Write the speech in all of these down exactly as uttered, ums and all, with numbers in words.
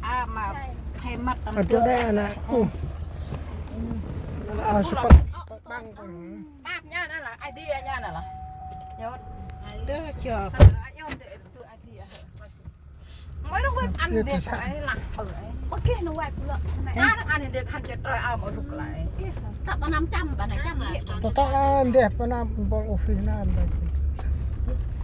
Ơ, ma, he mât tâm. Ơ, tu đe ana. Ơ. Ơ, spak, spak băng. Bap nha na lah, ai dia nha na lah. Yot. Tơ, chơ. Tơ, ai yom tơ, tơ, ai dia. Mới rung bếp ăn. Yot, đẹp tơ sa. Ai lah. Ơ, ai. Ơ, kê, nó quay pula. Ai, ăn đẹp, ăn chơ trời ao, mới rung lại. Tơ, pa năm trăm, pa năm trăm. Tơ, tơ, ăn đẹp, pa năm, bol office năm.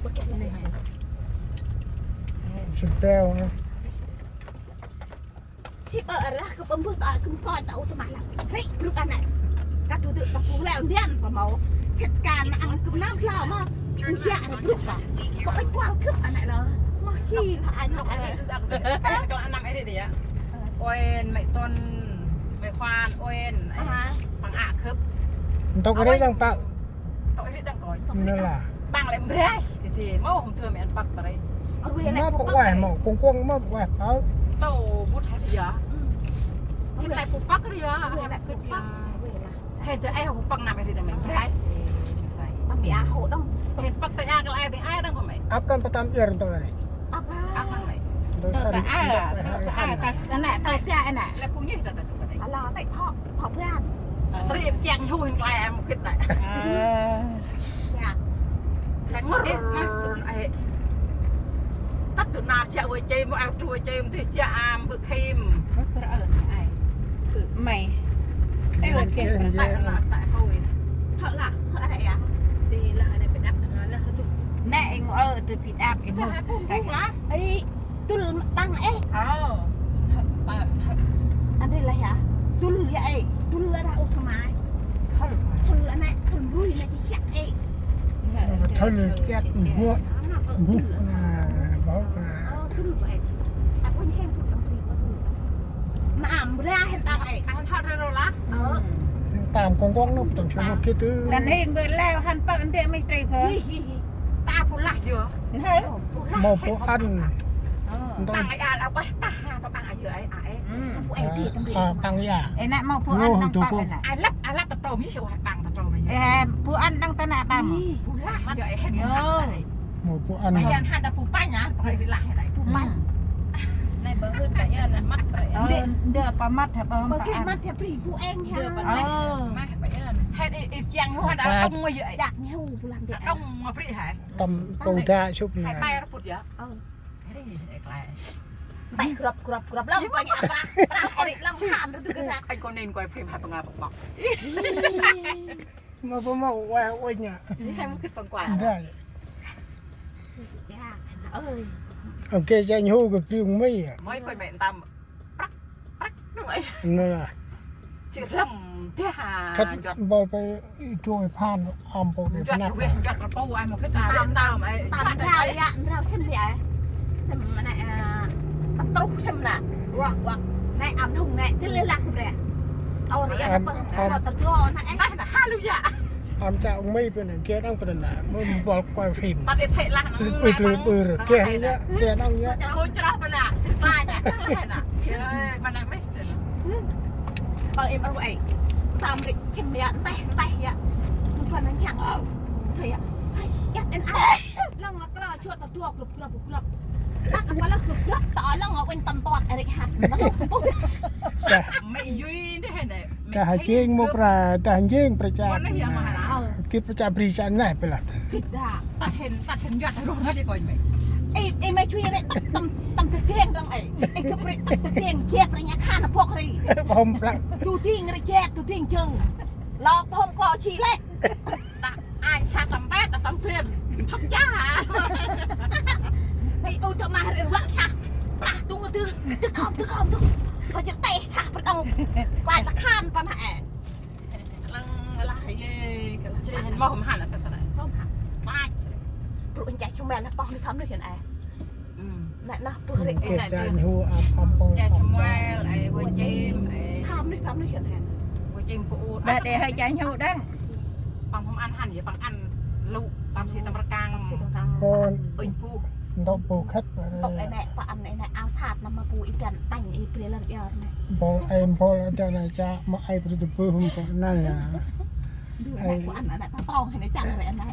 Ơ, kê, nó. Sipeo, nó. Sip ơ arah kơ pơmbơh ta kơ mkoi ta u tơmah lah. Rĭ brŭk ană. Kăt tu dơ̆ ta pŭ leo ndian pa mâu. Sĭt kan ăn kơ năm blau ma. Ui ya ană brŭk ba. Kơ ơi kual kơp ană lơ. Mă chi lah ană. Kơ ană ri dê ya. Ôi mẹ tôn mẹ khoan ôi. Aha. Păng ă kơp. Ntŭk ri đang pă. Tŏ ri đăng koi. Nê lah. Păng lĕ mbreh. Tê tê mâu hôm thưa mẹ ăn păk ta ri. Mâu păk ueh mâu, kuŏng kuŏng mâu păk ueh. Ơ. Tŏ bŭt hai ri ya. Kĭt lai pŭ păk ri ya. Hai păk kĭt ya. Hai tơ ai pŭ păk năm ai ri tơ mẹ mbreh. Tăm ya hô đăng. Hai păk tơ ya kơ lai tơ ai đăng kơ mẹ. Ăp kăn pa tăm ir tơ ri. Ăp kăn. Ăp kăn mẹ. Tơ ta ai, tơ ta ai, ta nê, tơ ta ai nê. Lĕ pŭ nhih tơ ta tơ ta. Ala tê hŏ. Hŏ bran. Tri ip chiang hu hin klai em khit nai. Ơ. Ê, mas tu ai. Tăp tu nar chia ua chem, ua tru ua chem, tu chia am bơ khim. Bơ bơ ơ ai. Bơ mai. Ê, ua kê. Tại là tại thôi. Hŏ lah, hŏ ai ya. Ti lah ai pe đăp tu nar lah tu. Nê, eng ơ, tu pe đăp, eng ơ. Hai pum pum lah. Ê, Dul ma păng ê. Ơ. Ăn dê lah ya. Dul ya ê. Dul lah dah u thơmai. Thul. Thul lah nê. Thul rui nê chi siak ê. Thul kiat mbuôk. Mbuôk na. Bok na. Ơ, dul ba ê. Ako ni hem dul tâm pri ko dul. Na am bra hen păng ê. Ăn hot rê rô lah. Ơ. Tam kong kong nô tâm sơ kiat tu. Lăn hen bơ leo hăn păng ăn dê mê trê phơ. Hi, hi, hi. Ta pô lah yơ. Mâu pô ăn. Ntŭk. Păng ai al a ueh tah ha, păng ai yơ ai ai. Pô ai di tâm ri. Păng ya. Ê nê mâu pô ăn đăng păng ê nê. Ai lăp, ai lăp ta trôm yơ, ai păng ta trôm yơ. Ê, pô ăn đăng ta nê păng. Pô lah yơ ai hen. Mâu pô ăn. Ai ăn han ta pô păng ya, păng ai ri lah ai pô păng. Nê bơ hưn păng yơ nê măt păng. Ndơ pa măt ha păng. Bơ kê măt ya pri pô eng ha. Ndơ pa măt. Măt păng yơ. Hen i chiang hu han ta tông yơ ai. Dak nhu pô lah ndơ. Tông ma pri hai. Tâm tô đa sŭp nê. Hai pai rput ya. Ơ. Ri, ê, klai. Pai grăp, grăp, grăp, lăm, pai ngă prah, prah, ê, lăm khan, rơdŭ kơ prah. Anh có nên quay phim hai păng ngă păng păng. Mâu pô mâu quay, quay nhă. Hai mâu kĭt păng quay. Ndai. Ơi. Ôkê, cha anh hô kơ kriu mây à. Mây quay mẹ tam. Prăk, prăk, đúng vậy. Nê lah. Chữ lăm thế hà. Khât bol pe trôi phan am bol pe phan. Juăt rveh, juăt rpâu ai mâu khât ta. Tam, tam, tam rau ya, rau sĭm ya. Sĭm nê, a, tam truh sĭm nê. Wak, wak. Nê am nung nê, dil lah bre. Tao ri ya, am, pơ, am. Tao tơdro nê, ê. Nê, nê, halu ya. Am cha ung mây pe nê, gê đăng pe nê, mâu bol quay phim. Tao đi thê lah, nê. Ui, ui, ui, gê đăng ya, gê đăng ya. Chra, chra pe nê, chra ya, chra lah nê. Ê, ma nê mê. Ơ, em ơi, tam ri chim ya, nteh, nteh ya. Mungkin nang chang. Thôi ya. Hai, ya, en ai. Lăng lăng lăng, chuột tao đuộc, grụp, grụp, grụp. Ăt, apa lah, grụp, grụp, tao lăng, ngọc anh tâm tuột, Eric hả. Mẹ duy đi, hay này. Mẹ ta hê jêng mâu pra, ta hê jêng pra cha. Quan này ya, mà hả? Kê pra cha bri cha nê, pe lah. Kê đa, ta hên, ta hên, yuăt, rung hết đi coi mẹ. Ê, ê, mẹ duy đi, tâm, tâm, tâm thực hiện rằng ấy. Ê, kê bri, tâm thực hiện, chép ra nhà khan, bọc ri. Bom plak. Tu ting ri chép, tu ting chưng. Lok bom klo chi lê. Ta ai sa tâm pet, ta tâm phim. Thâm cha hả? Ê, ôi, tâm mah ri ruak sa. Prah tung tung. Tơ khom, tơ khom, tơ. Ba jir tê sa, prah tung. Klai ta khan, pan hả? Lăng lah, yê, kơ lah. Chiri hên mâu hên hăn, sa ta nê. Mâu hên. Mai. Bro, anh chạy chung men lah, pong ni khăm ni hên ai. Nê, nê, bro, ri. Ê, nê, cha nhu, ăp, ăp, pong, cha pong, Samuel, ê, Wê Chim, ê. Khăm ni, khăm ni hên hên. Wê Chim pô u. Ba đe hơi cha nhu đăng. Păng hông ăn hăn, yê păng ăn lŭ, tâm si tâm rkăng. Tâm si tâm rkăng. Ôn. Ôn pô. Ntŭk pô khât. Ntŭk ê nê, pa ăn ê nê, ao sat, năm ma pô i găn, banh i bre lăn iar nê. Bol ê, bol ê, ta nê cha, ma ê bre tơ pô hông kơ nê ya. Ndu ê nê, pô ăn ê nê, ta tong ê nê, chăng ê nê.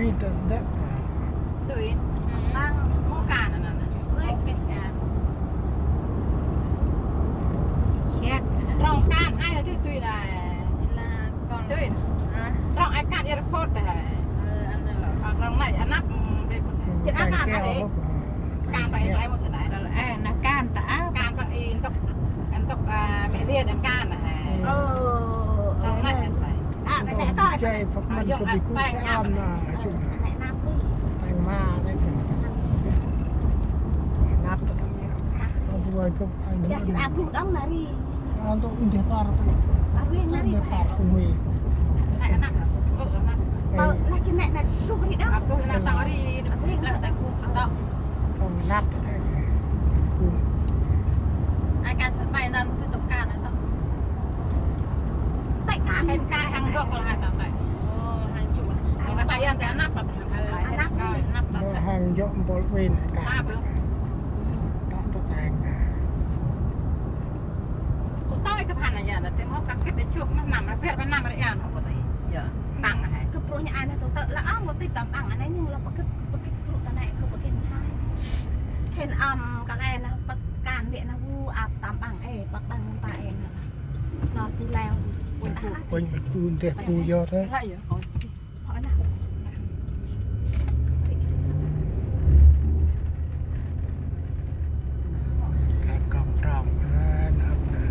Tui ta dăp. Tui. Tăng. Mâu kan nă nă. Rek kan. Siak. Trong kan ai tui tui nă. Ila kon. Tui. Hả? Trong ai kan airport ta. Ơ, ăn đó là. Ơ, trong nai anăp. Jêh kan ta keo. Kan ta ai mâu sa nai. Ơ, nă kan ta. Kan ta i ntŭk ntŭk mẹ ria dan kan nă. Ơ. Trong nai sai. Ntŭk jai phak mân kơ bi kŭ sa am nă, sŭ nă. Teng ma nă. Năp. Ntŭk ai kơ ai nă. Ntŭk ndeh par. Ndeh par umi. Năp. Ơ, năp. Ơ, năp. Ơ, năp. Ơ, năp. Ơ, năp. Ai kan sân bay ntơm tŭk kan nă tŏ. Tĕ kan. Em kan hang gŏ lah ta tĕ. Ơ, hang jŭ. Em kan ta yan ta năp ta hang. Ơ, năp. Năp ta. Hang jŏ mpôl uin kan. Năp. Kan ta teng. Tŭ tơi kơ phan a ya nă, tĕ mâu kăk kĭt đe chuk mă năm ră ber mă năm ră yan hŏ pơtê. Ya, tăng hă. Kơ pruh nă ai nă tŭ tơi lah a mâu tĭ tâm ang a nă, nhưng lah pơkĭt, pơkĭt pruh ta nă, kơ pơkĭt hai. Hên âm kăl e nă, pơk kan biă nă, u ăp tâm ang e, pơk băng ta e nă. Nor bu leo. Ueh, bu ndeh bu yo tĕ. Lah ya. Kong trong, ơ, năp nă.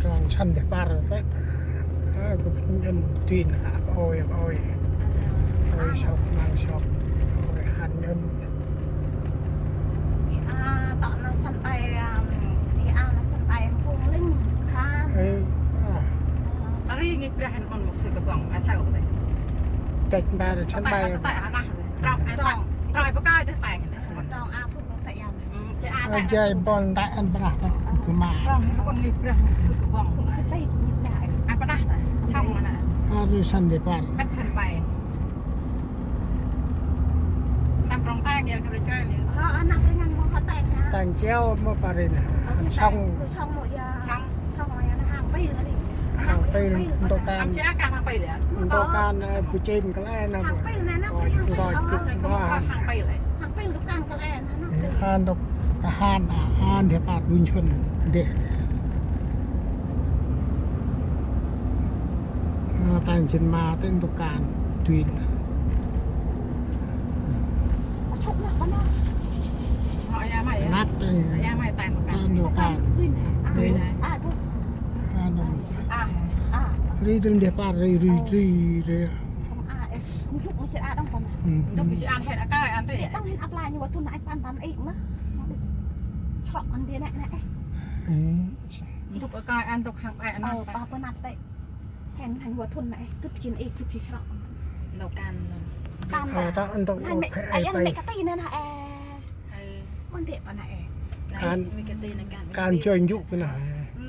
Trong sân ndeh par tĕ. Ơ, kơ phung nhân tin hă, ôi, ôi. Ôi, sŏk, mang sŏk. Ôi, hăn nhân. Ê, a, tŏ nă sân bay, a, ê, a, nă sân bay Phung Linh, Khan. Ê, a. Tari ngih brah hên kon mŭk sư kơ bŏng, a, sao kơ tê. Têch ba nă sân bay. Tê, tê, a, nă. Trong, a, trong, trong, a, bơkai tê, tê. Trong, a, Phung Linh, tê, a, nă. Ơ, jai mpôl ntai ăn brah tŏ, kơ ma. Trong, hên kon ngih brah mŭk sư kơ bŏng. Kơ tê, ngih brah. A, brah tê. Sŏng nă. A, ri sân ndeh par. Kăt sân bay. Năp rŏng teng ya, kơ rê choi ya. Hơ, năp rê ngăn mâu hŏ teng ya. Teng chiao mâu pa ri nă. Ăn sŏng. Sŏng mâu ya. Sŏng. Sŏng mâu ya, nă hang pil ri. Hang pil, ntŭk kan. Ăn chia kan hang pil ya. Ntŭk kan, ơ, bu chim kơ lĕ nă. Hang pil nă, năp rê hang pil. Ntŭk kan. Hang pil. Hang pil ntŭk kan kơ lĕ nă, năp rê. Ơ, ntŭk kahan, a, ndeh par bu nchun, ndeh. Ơ, tang jên ma tê ntŭk kan, duin. Ơ, chok nă, bana. Ơ, Nat tê. Tê nô kan. Ri tê ndeh păr ri ri ri ri. Ntŭk si an hên akai an ri. Ntŭk akai an ri. Hên hên wa thun nê, tŭt jin ê, tŭt jin srok. Ntŭk kan. Kan. Sa ta ntŭk. Ai, ai, ai, ai, mẹ ka ti nê nê, ê. Ai. Mân tê pa nê, ê. Kan. Mẹ ka ti nê kan. Kan joi njuk pa nê, ê.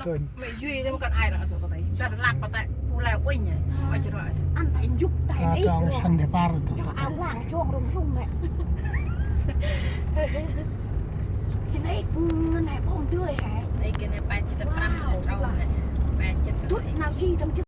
Tŭn. Mẹ yui nê kan ai ră srok ka ti. Sa lăp pa ta pu lai uinh nê. Ai joi ră srok. Ăn ta njuk ta ê. Trong săn đê păr ta. Cho ta ao lang chong rung rung nê. Jin ê, ngân hê bông tươi hê. Ê, cái này ba chục năm. Wow, năm trăm nè. Ba chục. Tŭt nau ji tâm chư